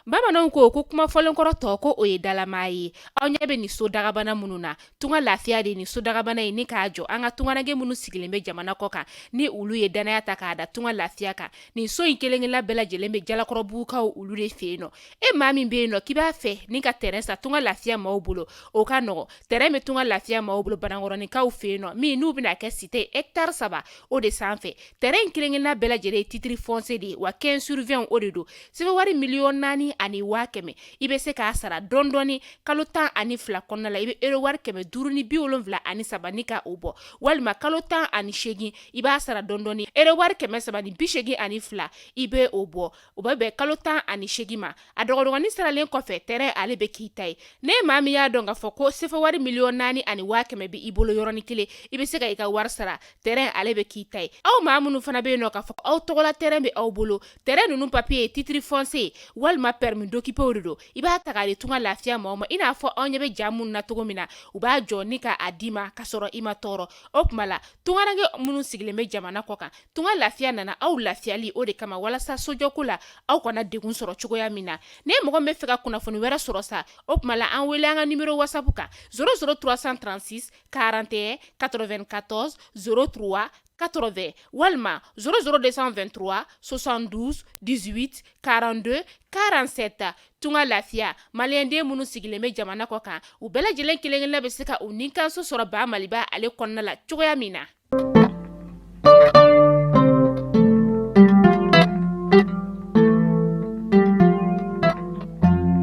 Bamananw ko kuma fɔlenkɔrɔ tɔ ko o ye dalama ye. Aw ɲɛ bɛ nin so dagabana minnu na, Tunga Lafiya de nin so dagabana in ni k'a jɔ an ka tungaranke minnu sigilen bɛ jamana kɔ kan, ni olu ye danaya ta k'a da Tunga Lafiya kan. Nin so in kelenkelenna bɛɛ lajɛlen bɛ Jalakɔrɔbugukaw olu de fɛ yen nɔ. E maa min bɛ yen nɔ k'i b'a fɛ ni ka terrain san Tunga Lafiya maaw bolo, o ka nɔgɔ. Terrain bɛ Tunga Lafiya maaw bolo Banankɔrɔninkaw fɛ yen nɔ, min n'u bɛna kɛ cité hectare 3 o de sanfɛ. Terrain in kelenkelenna bɛɛ lajɛlen ye titre foncier de ye, wa 15 sur 20 o de don. CFA wari 4,100,000, i bɛ se k'a sara dɔɔni dɔɔni kalo 12 kɔnɔna la. I bɛ euro wari 573 ni ka o bɔ, walima kalo 18 i b'a sara dɔɔni dɔɔni, euro wari 382 i bɛ o bɔ. O bɛ bɛn kalo 18 ma. A dɔgɔdɔgɔnin saralen kɔfɛ, terrain ale bɛ k'i ta ye. Ne maa min y'a dɔn k'a fɔ ko CFA wari 4,100,000 bɛ i bolo yɔrɔnin kelen, i bɛ se ka i ka wari sara, terrain ale bɛ k'i ta ye. Aw maa minnu fana bɛ yen nɔ k'a fɔ aw tɔgɔla terrain bɛ aw bolo, terrain ninnu papier ye titre foncier walima permis d'occuper de don, i b'a ta k'a di Tunga Lafiya maaw ma. I n'a fɔ aw ɲɛ bɛ ja minnu na cogo min na, u b'a jɔ ni k'a d'i ma ka sɔrɔ i ma tɔɔrɔ. O tuma la, tungaranke minnu sigilen bɛ jamana kɔ kan, Tunga Lafiya nana aw lafiyali o de kama, walasa sojɔko la aw kana degun sɔrɔ cogoya min na. Ni mɔgɔ min bɛ fɛ ka kunnafoni wɛrɛ sɔrɔ sa, o tuma la an wele an ka numéro WhatsApp kan 00 336 41 94 03 80 walima 00 223 72 18 42 47. Tunga Lafiya, maliyɛnden minnu sigilen bɛ jamana kɔ kan, u bɛɛ lajɛlen kelen-kelenna bɛ se ka u nikanso sɔrɔ ba Maliba ale kɔnɔna la cogoya min na.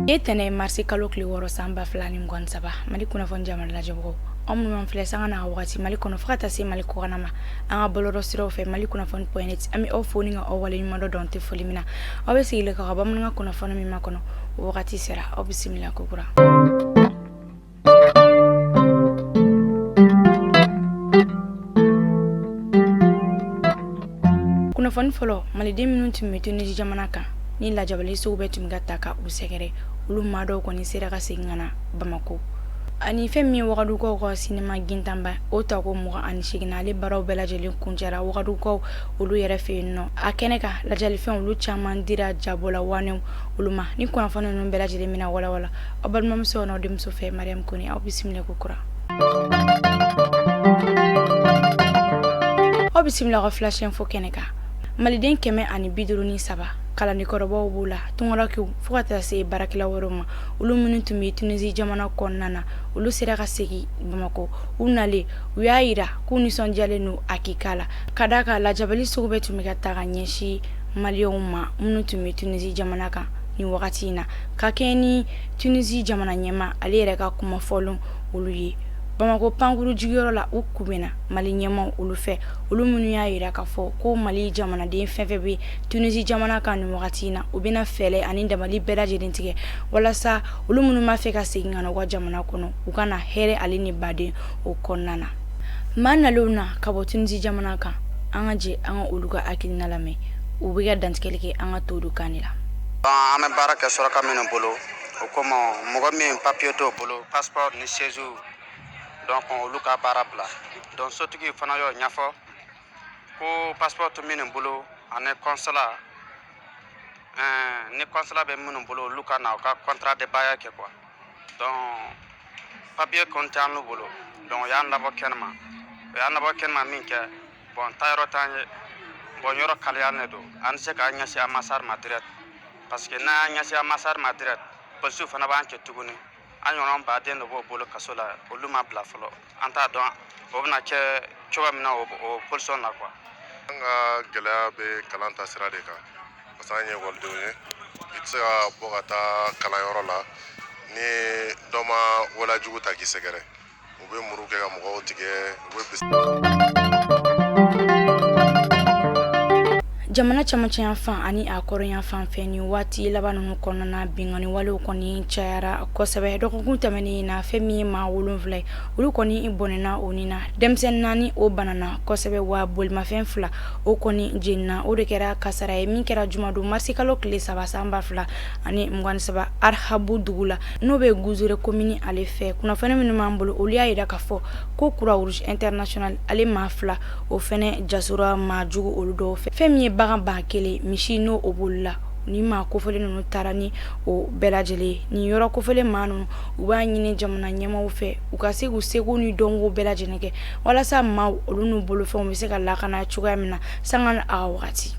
Ye tɛnɛ marisi kalo tile 6 san 2023, Mali kunnafoni jamana lajɛbagaw, aw minnu b'an filɛ sanga n'a wagati Mali kɔnɔ fo ka taa se Mali kɔkanna ma an ka bɔlɔlɔ siraw fɛ, Mali kunnafoni point net, an bɛ aw fo ni ka aw waleɲuman dɔn, dan tɛ foli min na. Aw bɛ sigilen ka bamanankan kunnafoni min makɔnɔ, o wagati sera. Aw bisimila kokura. Kunnafoni fɔlɔ, maliden minnu tun bɛ Tunisi jamana kan ni lajabali sugu bɛɛ tun bɛ ka ta ka u sɛgɛrɛ, olu maa dɔw kɔni sera ka segin ka na Bamakɔ. Ani fɛn min ye Wagadugukaw ka sinima Gintanba, o tako 28 ale baaraw bɛɛ lajɛlen kuncɛra Wagadugukaw olu yɛrɛ fɛ yen nɔ. A kɛnɛ kan, lajalifɛn olu caman dira jabɔla wanɛw olu ma. Ni kunnafoni ninnu bɛɛ lajɛlen bɛna walawala aw balimamuso n'aw denmuso fɛ, Mariam Kone. Aw bisimila kokura. Aw bisimila ka Flash Info kɛnɛ kan. Maliden 153, kalandenkɔrɔbaw b'u la, tungarankew fo ka taa se baarakɛla wɛrɛw ma, olu minnu tun bɛ Tunisi jamana kɔnɔna na, olu sera ka segin Bamakɔ. U nalen, u y'a jira k'u nisɔndiyalen don hakika la, ka d'a kan lajabali sugu bɛɛ tun bɛ ka ta ka ɲɛsin maliyɛnw ma minnu tun bɛ Tunisi jamana kan nin wagati in na, ka kɛɲɛ ni Tunisi jamana ɲɛmaa ale yɛrɛ ka kuma fɔlenw olu ye. Bamakɔ pankuru jigiyɔrɔ la, u kunbɛnna Mali ɲɛmaaw olu fɛ, olu minnu y'a jira k'a fɔ ko Mali jamanaden fɛn fɛn bɛ Tunisi jamana kan nin wagati in na, u bɛna fɛɛrɛ ani dabali bɛɛ lajɛlen tigɛ walasa olu minnu b'a fɛ ka segin ka na u ka jamana kɔnɔ, u ka na hɛrɛ ale ni baden o kɔnɔna na. Maa nalenw na ka bɔ Tunisi jamana kan, an ka jɛ an ka olu ka hakilina lamɛn. U bɛ ka dantigɛli kɛ an ka to kan de la. An bɛ baara kɛ suraka minnu bolo, o komi mɔgɔ min papiye t'o bolo, passeport ni séjour, donc olu ka baara bila. Donc sotigi fana y'o ɲɛfɔ ko passeport tɛ minnu bolo ani consulat, ni consulat bɛ minnu bolo, olu ka na u ka contrat de bail kɛ quoi. Donc papiye kɔni tɛ an bolo, donc o y'an labɔ kɛnɛma. O y'an labɔ kɛnɛma min kɛ, bon, taayɔrɔ t'an ye. Bon, yɔrɔ kaliyalen de don, an tɛ se k'an ɲɛsin ambassade ma direct, parce que n'an y'an ɲɛsin ambassade ma direct, polisiw fana b'an cɛ tuguni. An ɲɔgɔn baden de b'o bolo kaso la, olu ma bila fɔlɔ. An t'a dɔn o bɛna kɛ cogo min na o position na quoi. An ka gɛlɛya bɛ kalan ta sira de kan, parce que an ye ekɔlidenw ye. I tɛ se ka bɔ ka taa kalanyɔrɔ la ni dɔ ma walajugu ta k'i sɛgɛrɛ. U bɛ muru kɛ ka mɔgɔw tigɛ, u bɛ Jamana camancɛ yanfan ani a kɔrɔn yanfan fɛ, nin waati laban ninnu kɔnɔna, binkanni walew kɔni cayara kosɛbɛ. Dɔgɔkun tɛmɛnen na, fɛn min ye maa 7 ye, olu kɔni bɔnɛna o ni na. Denmisɛnnin 4 o banana kosɛbɛ, wa bolimafɛn 2 o kɔni jenina. O de kɛra kasara ye min kɛra jumadon marisi kalo tile 3 san 2023 Arahabu dugu la, n'o bɛ Guzore komini ale fɛ. Kunnafoni minnu b'an bolo, olu y'a jira k'a fɔ ko Croix-Rouge International ale maa 2 o fɛnɛ jasora maa jugu olu dɔw fɛ. Fɛn min ye bagan 1000 misi, n'o o b'olu la, Ni maa kofɔlen ninnu taara ni o bɛɛ lajɛlen ye. Nin yɔrɔ kofɔlen maa ninnu, u b'a ɲini jamana ɲɛmaaw fɛ u ka se k'u seko ni dɔnko bɛɛ lajɛlen kɛ walasa maaw olu n'u bolofɛnw bɛ se ka lakana cogoya min na sanga ni a ka wagati.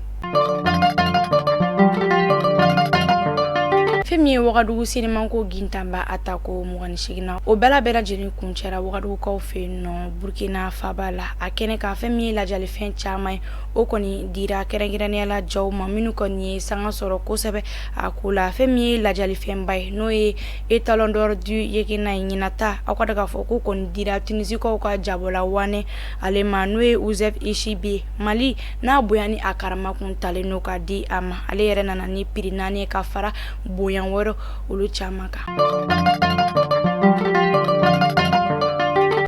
Fɛn min ye Wagadugu sinimanko gintanba a tako 28nan, o bɛɛ lajɛlen kuncɛra Wagadugukaw fɛ yen nɔ Burukina faaba la. A kɛnɛ kan, fɛn min ye lajalifɛn caman ye, o kɔni dira kɛrɛnkɛrɛnnenya la jaw ma minnu kɔni ye sanga sɔrɔ kosɛbɛ a ko la. Fɛn min ye lajalifɛnba ye, n'o ye étalon d'or du Yekena ye ɲinan ta, aw ka dɔn k'a fɔ k'o kɔni dira Tunisikaw ka jabɔla Wanɛ ale ma, n'o ye Uzɛf Isibi. Mali n'a bonya ni a karama kun talen n'o ka di a ma. Ale yɛrɛ nana ni prix 4 ye ka fara bonya wɛrɛ olu caman kan.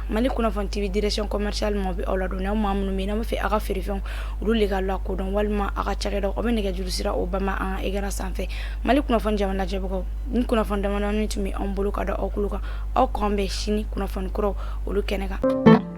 Mali kunnafoni TV direction commerciale maaw bɛ aw ladɔnniya, aw maa minnu bɛ yen n'aw b'a fɛ aw ka feerefɛnw olu le ka lakodɔn walima aw ka cakɛdaw, aw bɛ nɛgɛjuru sira o banba an ka écran sanfɛ. Mali kunnafoni jama lajɛbagaw, ni kunnafoni damadɔni tun bɛ anw bolo ka da aw tulo kan. Aw k'an bɛn sini kunnafoni kuraw olu kɛnɛ kan.